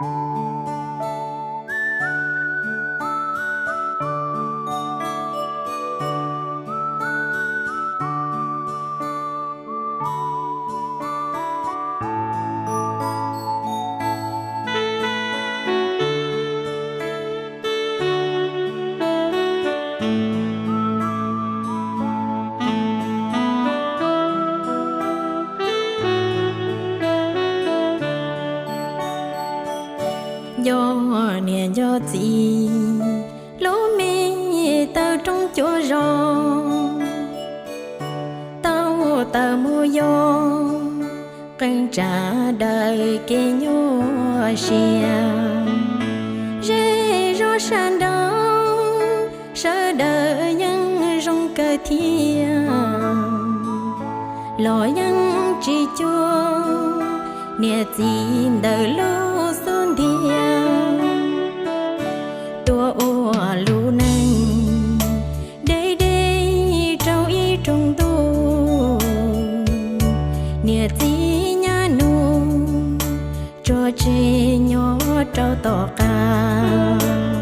Nco niam nco txiv, lub me taw rooj cuaj zos, tau taws mus yos, qee tsa daws kev nyuaj siab. Zej zos sab nraud sawv daws yeej zoo kawg thiab, los yeej tsis cuag niam txiv ntawm lub xub ntiag. Tuaj ua lub neej deb deb rau ib rooj ntuj, niam txiv nyab nus tso tseg nyob rau tom qab.